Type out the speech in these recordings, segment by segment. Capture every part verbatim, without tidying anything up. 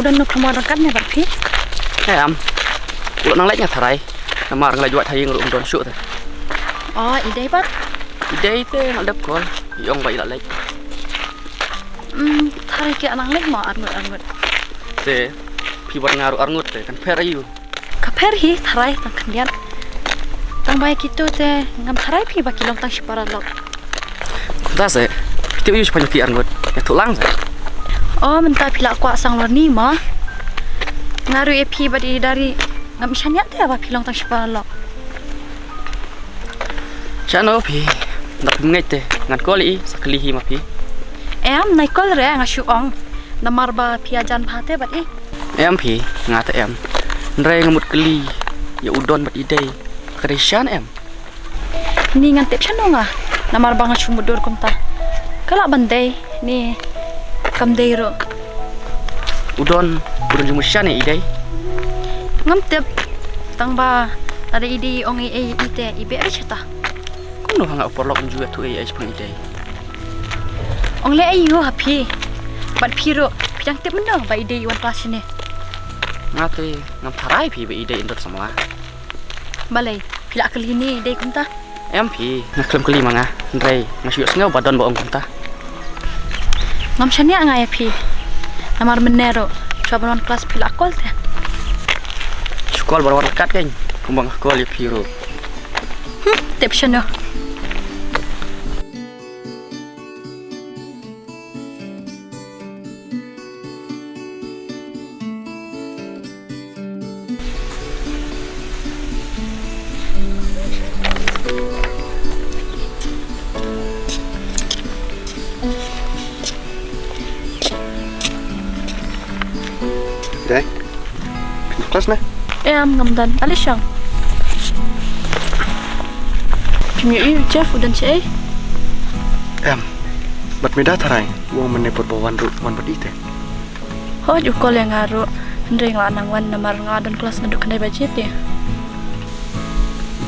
Don no kham wan ryngkat ne bad phi? Em. U la nang leit nga tharai. Namar nga leit wad ha ïing ruh um don shuh te. Oh, i Dei pat? I Dei te nga la dep call. I ong ba i la leit. Hmm, tharai ki nang leit mo arngut arngut. Te phi bad nga ruh arngut te kan pher aïu? Ka pher hi tharai tang khyndiat. Tang ba ïa kito te ngam tharai phi ba ki long tang shi paralok. Kumta se, phi tip ïa u shaphang ki arngut. Ïathuh lang se. Oh, mynta phi la kwah sang lor ni ma. Nga ruh ïa phi bad i Dari ngam shaniah te ba phi long tang shi paralok. Shano phi, da phim ngeit te, ngan call ïa i, sa kylli hi ma phi. Em, nai call re, nga shu ong. Namar ba phi ïajan bha te bad i. Em phi, nga te em. Hynrei nga mut kylli ïa u Don bad i Dei. Ka dei shan em. Ni ngan tip shano nga. Namar ba nga shu mutdur kumta. Ka lah ban dei, ni kam dei ruh. U Don, u Don jingmut shan ïa i Dei. Ngam tip. Tang ba lada i Dei i ong ei ei ïa i te i beh ri shata. Kumno ha nga u paralok un ju ïathuh ei ei shaphang i Dei. Ong leh aïu ha phi. Bad phi ruh, phi dang tip mynno ba i Dei i wan klas shane. Nga te ngam tharai phi ba i Dei in don samla. Balei, phi la kylli ni i Dei kumta? Em phi, nga khlem kylli ma nga. Hynrei nga shu ïohsngew ba don ba ong kumta. Ngam shaniah nga ïa phi. Namar mynne ruh, shuwa ban wan klas phi la call te. Shu call ban wan ryngkat kein, kumba nga call ïa phi ruh. Hmm, tip shano. Dei. Klas ne? Em, ngam don. Ale shong. Phim ïohi u Jeff u don shaei? Em. Bad me da tharai, u ong mynne por ba wan ruh, wan bad i te. Hooid u call ïa nga ruh, hynrei nga la nang wan namar nga don klas naduh khyndai baje te.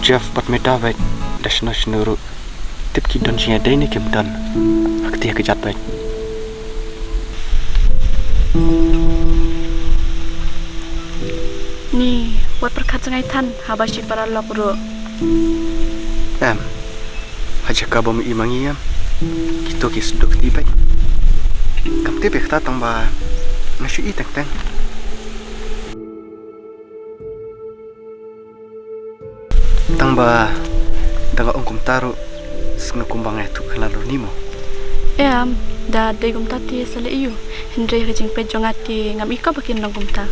Jeff bad me da bad, da shano shano ruh. Tip ki don jingïadei ne kim don. Ha kti ha kjat bad. Ni, wat pyrkhat jngai than, haba shi paralok ruh. Em. Ha jaka ba me i ma ngi em. Kito ki sduk ti bad. Kam tip ïa kata tang ba nga shu i teng teng. Tang ba da nga ong kumta ruh sngewbha kumba nga ïathuh khlad ruh ni mo. Em, da dei kumta te sa leh ïa u. Hynrei ha ka jingpeit jong nga te ngam i ko ba kin long kumta.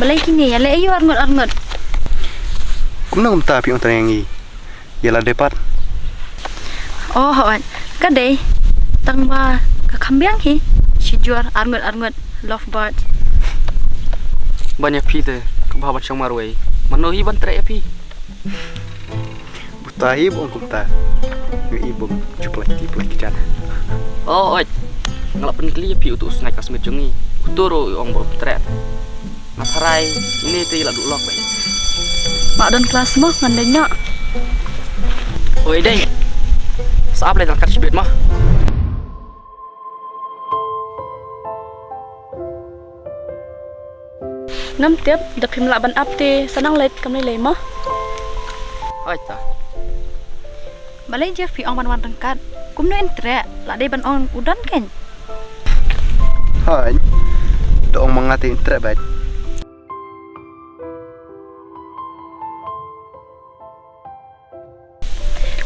Balei kine ïa leh ïa u arngut arngut. Kumno kumta phi ong tang ïa ngi. Ïa la dei pat. Oh, hooid. Ka dei. Tang ba ka kham biang hi. Shijur arngut arngut. Love bird. Ban ïa phi te. Ka bha ban shong marwei. Mano hi ban treh ïa phi. Buta hi ba ong kumta. Ngi i bum. Juplak ti plak kijan. Oh, hooid. Nga la pynkylli ïa phi utu u sngaid ka smit jong ngi. Utu ruh u ong ba u treh. Nga tharai ine te i la duh lok bad. Ba don klas mo ngan dei noh. Oi dei. Sa ap lei tang kat shibit mo. Ngam tip da phim lah ban ap te sa nang leit kam lei lei mo. Oi ta. Balei Jeff phi ong ban wan ryngkat. Kumno in treh la dei ban ong u don kein. Hooid. Da ong ma nga te in treh bad.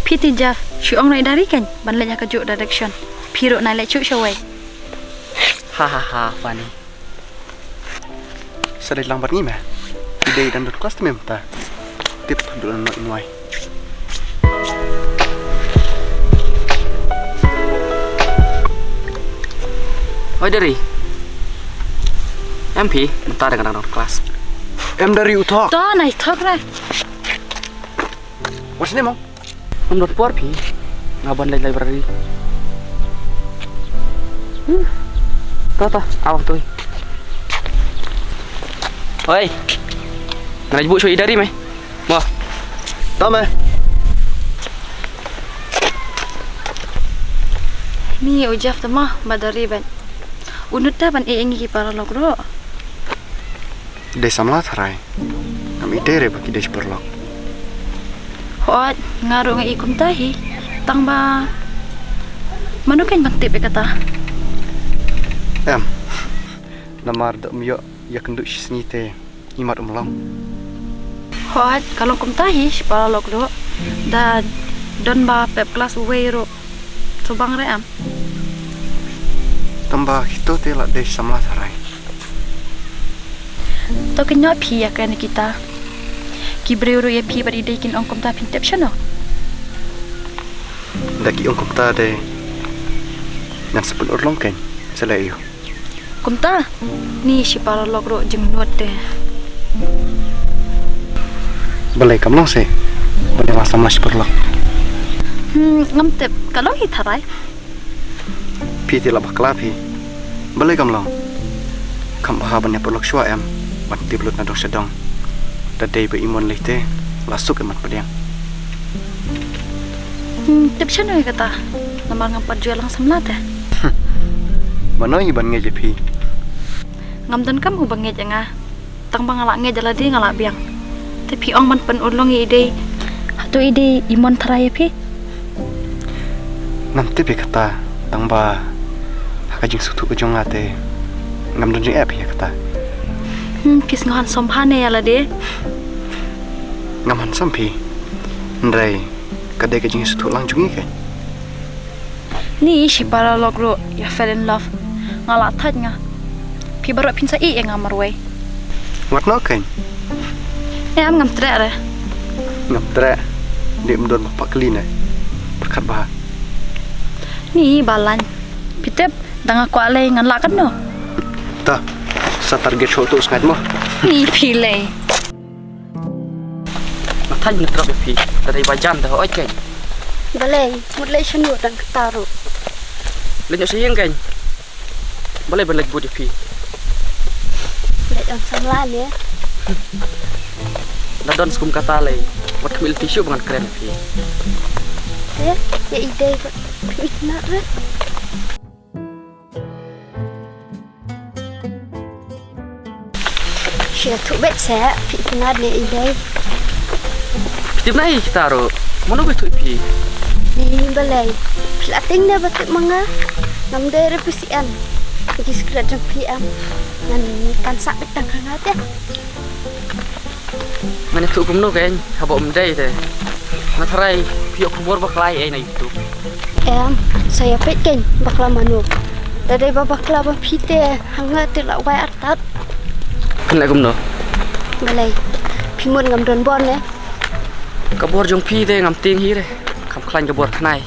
Phi te Jeff, shu ong noh ïa i Dari kein ban leit ha kajuh direction. Phi ruh nai leit shuh shawei. Ha ha ha, funny. Sa leit lang bad ngi me. I Dei i dang don klas te me mynta. Tip haduh lano in wai. Oi Dari. Em phi, mynta dang dang don klas. Em Dari u thok. To nai thok re. What's your name, Mom? Ngam don por phi. Nga ban leit library. Hmm. To to, awang tui. Oi. Nga leit buh shuwa i Dari me. Mo. To me. Ni u Jeff te ma ba da ri ban. U nud te ban ïa ngi ki paralok ruh. Dei samla tharai. Ngam ïa dei re ba ki dei shi paralok. Hooid, nga ruh nga i kumta hi. Tang ba mano kan ban tip ïa kata? Em. Namar da um ïoh ïa kynduh shi sngi te. Imat um long. Hooid, ka long kumta hi shi paralok ruh. Da don ba pep klas uwei ruh. To bang re em. Tang ba kito te la dei samla tharai. To kynnoh phi ïa ka Nikita. Ki briew ruh ïa phi ba dei kin ong kumta phin tip shano. Da ki ong kumta de. Ngan sa pynurlong kan. Sa la ïoh. Kumta, ni shi paralok ruh jingnud te. Balei kam long se? Balei ma samla shi paralok? Hmm, ngam tip, ka long hi tharai. Phi te la bakla phi. Balei kam long? Kam bha ban ïa paralok shuwa em. Ban tip lut na dong sha dong. Da dei ba i mon lei te la suk em ban pdiang. Hmm, tip shano ïa kata. Namar ngam pat ju ïalang samla te. Mano i ban ngeit ïa phi? Ngam don kam u ba ngeit ïa nga. Tang ba nga la ngeit ïa lade nga la biang. Te phi ong ban pynurlong ïa i dei. Hato i dei i mon tharai ïa phi? Ngam tip ïa kata, tang ba ha ka jingsngewthuh ka jong nga te ngam don jingeh phi ïa kata. Hmm, phi sngew handsome bha ne ïa lade? Ngam handsome phi. Hynrei ka dei ka jingsngewthuh lang jong ngi kan. Ni shi paralok ruh ïa fell in love. Nga la thait nga. Phi baroh phin sa ïeh ïa nga marwei. Wat noh kein. Em, ngam treh re. Ngam treh. Dei ym don ba pakli ne. Pyrkhat bha. Ni ba lain. Phi tip da nga kwah lei ngan lah katno. Ta. Sa target show tu sngat mo. Ni phi lei. Nga thait nga trap ïa phi. Ka dei ba jan da hooid kein. Balei mut leit shano dang kata ruh. Leit noh sha ïing kein. Balei ban leit bud ïa phi. Leit ong samla ne. Da don skum kata lei. Wat khmih lynti shuh ba ngan kren ïa phi. Te ïa i dei ba phi tnat re. Shi thuh bet se phi tnat ne i dei. Phi tip na i kita ruh. Mano ba thuh phi? Ni balei. Phi la ting ne ba tip ma nga. Ngam dei re phi sian. Ki secret jong phi am. Ngan kan sa bit tang ha nga te. Ngan ïathuh kumno kein haba um dei te. Nga tharai phi ïoh khubor bakla ei na YouTube. Em, sa ïa peit kein bakla mano. Da dei ba bakla ba phi te ha nga te la wai artat. Kane kumno? Balei phi mut ngam don bor ne? Ka bor jong phi te ngam tieng hi re. Kham khlaiñ ka bor khnai.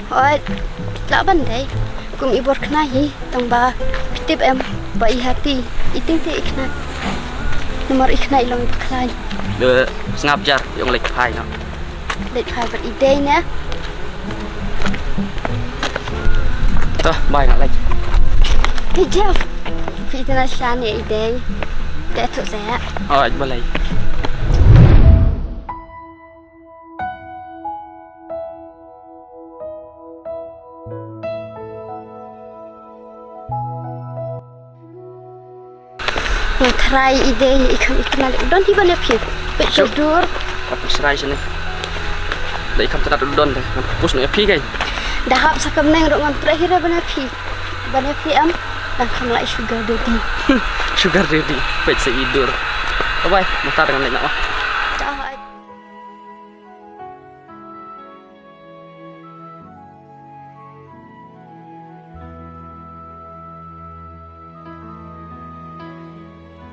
Hooid, lah ban dei. Kum i bor khnai hi, tang ba phi tip em ba i hati i tieng te i khnai. Namar i khnai i long i ba khlaiñ. Sngap jar, ïong leit phai noh. Leit phai bad i dei ne. To, bye nga leit. Hey Jeff, phi tnat sha ne i dei. Te thuh se. Hooid, balei. Nga tharai i dei i kham i tnat u don hi ban ïa phi. Peit sha dur. Ka pynshrai shane. Da i kham tnat u don de. Ngam pus na ïa phi kein. Da hap sa kam neng ruh ngam treh hi re ban ïa phi. Ban ïa phi em. Dang kham lah i sugar daddy. Sugar daddy. Peit sa i dur. Bye bye. Mynta dang nang noh. Ciao.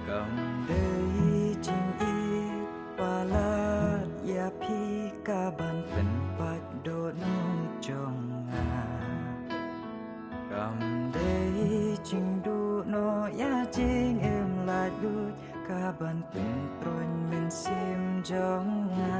Kam dei jingïeit palat ïa phi ka ban pynpait dohnud jong nga. Kam dei jingduh noh ïa jingim laitluid ka ban pynpruin mynsiem jong nga.